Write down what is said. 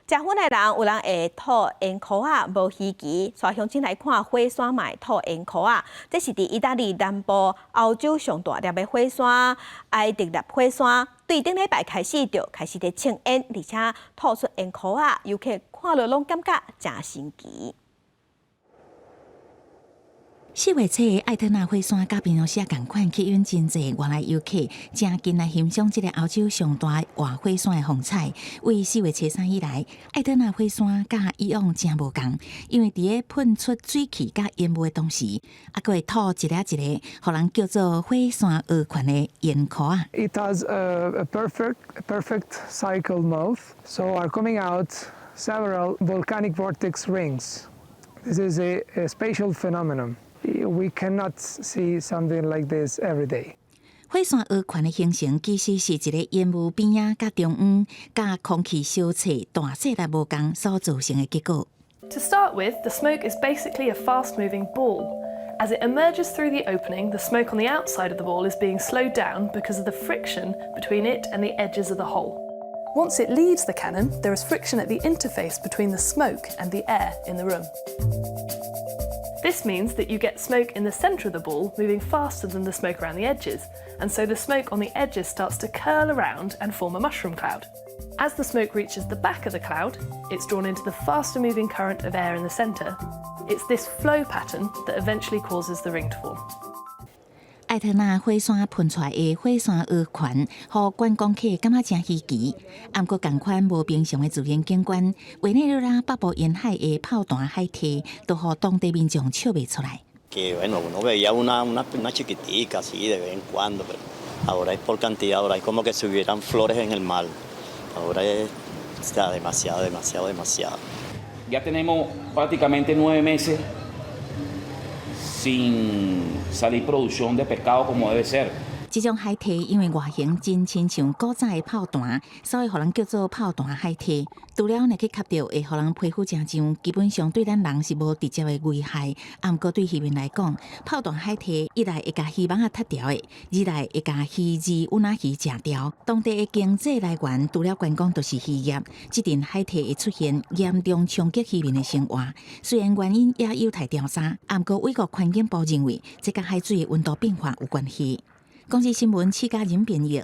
食薰的人有人會吐煙箍仔，無稀奇。帶鄉親來看火山嘛會吐煙箍仔，這是佇意大利南部歐洲上大粒的火山埃特納火山，對頂禮拜開始就開始佇衝煙，而且吐出煙箍仔，遊客看了攏感覺誠神奇。4月初，愛特納火山佮平常時仝款，吸引真濟外來遊客，誠近來欣賞這个歐洲上大活火山的風采。為四月初三以來，愛特納火山佮以往誠無仝，因為佇咧噴出水汽佮煙霧的同時，猶閣會吐一粒一粒，予人叫做火山鵝拳的煙箍仔。 It has a perfect, perfect cycle mouth, so are coming out several volcanic vortex rings. This is a special phenomenon. We cannot see something like this every day. 火山鵝拳的形成其實是一个煙霧邊仔佮中央佮空氣相切大細粒無仝所造成的結果。 To start with, the smoke is basically a fast-moving ball. As it emerges through the opening, the smoke on the outside of the ball is being slowed down because of the friction between it and the edges of the hole. Once it leaves the cannon, there is friction at the interface between the smoke and the air in the room. This means that you get smoke in the centre of the ball moving faster than the smoke around the edges, and so the smoke on the edges starts to curl around and form a mushroom cloud. As the smoke reaches the back of the cloud, it's drawn into the faster moving current of air in the centre. It's this flow pattern that eventually causes the ring to form. 愛特納火山噴出來的火山鵝拳，予觀光客感覺誠稀奇。毋過仝款無平常的自然景觀，委內瑞拉北部沿海的炮彈海堤，都予當地民眾笑袂出來。 Que bueno, uno veía una chiquitica así de vez en cuando, pero ahora es por cantidad, ahora es como que si hubieran flores en el mar. Ahora es, está demasiado, demasiado, demasiado. Ya tenemos prácticamente 9 meses sin salir producción de pescado como debe ser. 這種海堤因為外形真親像古早的炮彈，所以予人叫做炮彈海堤。除了若去磕著會予人皮膚誠癢，基本上對咱人是無直接的危害。毋過對漁民來講，炮彈海堤一來會共漁網仔踢掉的，二來會共魚膩尹仔魚食掉。當地的經濟來源除了觀光，就是漁業。這陣海堤會出現嚴重衝擊漁民的生活。雖然原因也有待調查，毋過美國環境部認為這佮海水的溫度變化有關係。公視新聞，施嘉仁編譯。